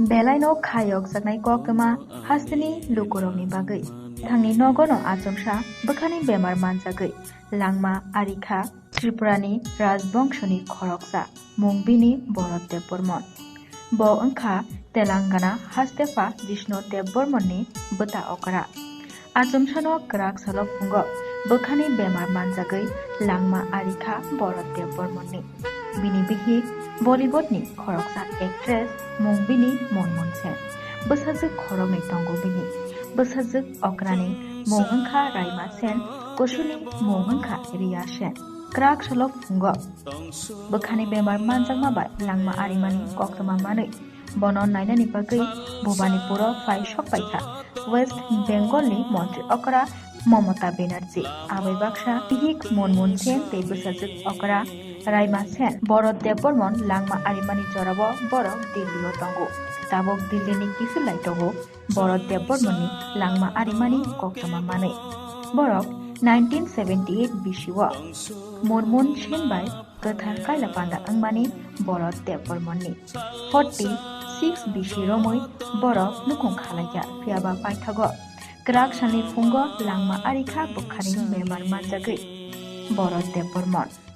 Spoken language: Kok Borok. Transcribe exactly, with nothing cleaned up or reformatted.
Belaino khayokjaknai koktwma hasteni lukurokni bagwi. Thangni nogono achomsa bwkhani bemar manjagwi langma ari kha Tripurani Rajbongshoni khoroksa, mung bini Borot Debbarman. Bo wngkha Telangana hastepha Jishnu Debbarmanni bwta okra. Achomsano kwrak salo phungo bwkhani bemar manjagwi langma ari kha Borot Debbarmanni. Bini bihik Bollywoodni khoroksa actress, mung bini Monmon Sen. Bwsajwk khoroknwi tongo bini. Bwsajwk okrani mung wngkha Raima Sen, kusuni mung wngkha Riya Sen. Kwrak salo phungo bwkhani bemar manjakma bai langma arimani koktwma manwi bono nainani bagwi Bhubanipuro phai sokpaikha West Bengalni montri okra Mamata Banerjee. Abai baksa bihik Monmon Sen tei bwsajwk okra Raima Sen. Borot Debbarman langma arimani jorao borok Delhi-o tongo. Tabuk Delhi-ni kiphillai tongo Borot Debbarmanni langma arimani koktwma manwi. Borok nineteen seventy-eight bisio Monmon Sen bai kwthar kaila panda wngmani Borot Debbarmanni. Forty-six bisi romwi borok nukhung khalaikha, phiyaba paithago kwrak salni phungo langma ari kha bwkhani bemar manjagwi Borot Debbarman.